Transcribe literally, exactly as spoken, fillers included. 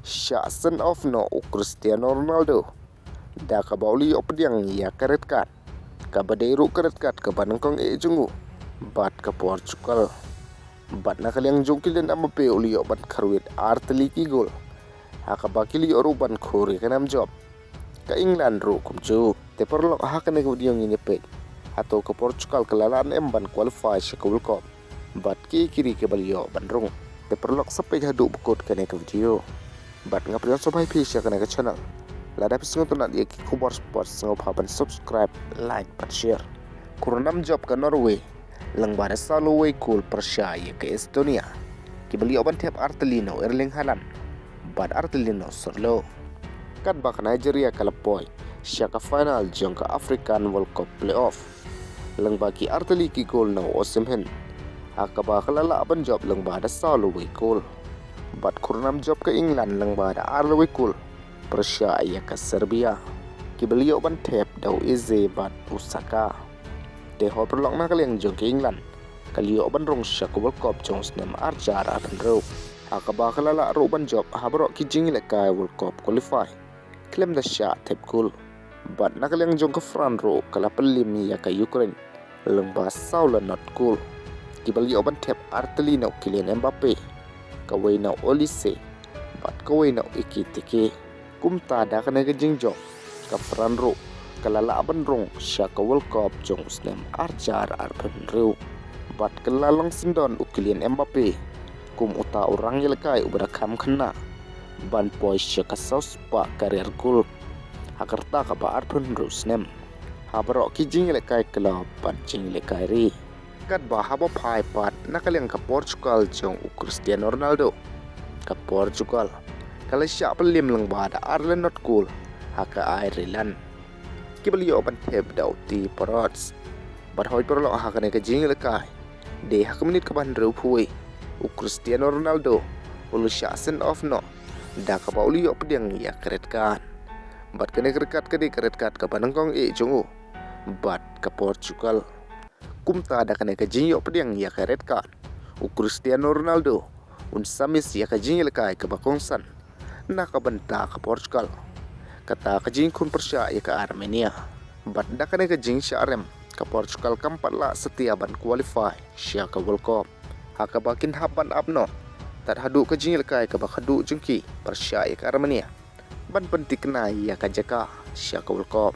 Shah send off noh u Cristiano Ronaldo da kaba u la ïoh pdiang ïa ka red card, kaba dei ruh ka red card kaba nyngkong eh jong u bad ka Portugal. Bad na ka liang jong u Kylian Mbappe u la ïoh ban kharwit ar tylli ki gol, ha kaba ki la ïoh ruh ban khur ïa ka nam jop ka England ruh kumjuh. Te paralok, ha kane ka video ngin ïa peit hato ka Portugal ka la lah ne em ban qualify sha ka World Cup bad kiei ki ri kiba la ïoh ban rung. Te paralok, sa peit haduh ba kut kane ka video. Bad nga pdiang sngewbha ïa phi sha kane ka channel, lada phi sngewtynnat ïa ki khubor sport, sngewbha ban subscribe, like bad share. Khur nam jop ka Norway lyngba da saw lawei kol pyrshah ïa ka Estonia, kiba la ïoh ban thep ar tylli na u Erling Haaland bad ar tylli na u Sørloth. Katba ka Nigeria ka la poi sha ka final jong ka African World Cup Playoff lyngba ki ar tylli ki gol na u Osimhen, ha kaba ka la lah ban jop lyngba da saw lawei kol. Bad khur nam jop ka England lyngba da ar lawei kol pyrshah ïa ka Serbia, kiba la ïoh ban thep da u Eze bad u Saka. Te hooid paralok, na ka liang jong ka England ka la ïoh ban rung sha ka World Cup jong u snem ar hajar arphew hynriew, ha kaba ka la lah ruh ban jop ha baroh ki jingïalehkai World Cup qualify khlem da shah thep kol. Bad na ka liang jong ka France ruh ka la pynliem ïa ka Ukraine lyngba saw la nod kol, kiba la ïoh ban thep ar tylli na u Kylian Mbappe, kawei na u Olise bad kawei na u Ekitike. Kumta da kane ka jingjop, ka France ruh ka la lah ban rung sha ka World Cup jong u snem ar hajar arphew hynriew bad ka la long syndon u Kylian Mbappe kum uta u rangïalehkai uba da kham khynnah ban poi sha ka saw spah ka riar kol ha ka rta kaba arphew hynriew snem ha baroh ki jingïalehkai club bad jingïalehkai ri. Katba haba phai pat na ka liang ka Portugal jong u Cristiano Ronaldo, ka Portugal ka la shah pynliem lyngba da ar la nod kol ha ka Ireland, kiba la ïoh ban thep da u Teemu Pukki. Bad hooid paralok, ha kane ka jingïalehkai dei ha ka minit kaba hynriewphew wei, u Cristiano Ronaldo u la shah send off noh da kaba u la ïoh pdiang ïa ka red card. Bad kane ka red card ka dei ka red card kaba nyngkong eh jong u bad ka Portugal. Kumta da kane ka jingïoh pdiang ïa ka red card, u Cristiano Ronaldo un sa miss ïa ka jingïalehkai kaba kongsan na ka bynta ka Portugal, kata ka jingkhun pyrshah ïa ka Armenia. Bad da kane ka jingshah rem, ka Portugal kam pat lah satia ban qualify sha ka World Cup, ha kaba kin hap ban ap noh tad haduh ka jingïalehkai kaba khatduh jong ki pyrshah ïa ka Armenia ban pynthikna ïa ka jaka sha ka World Cup.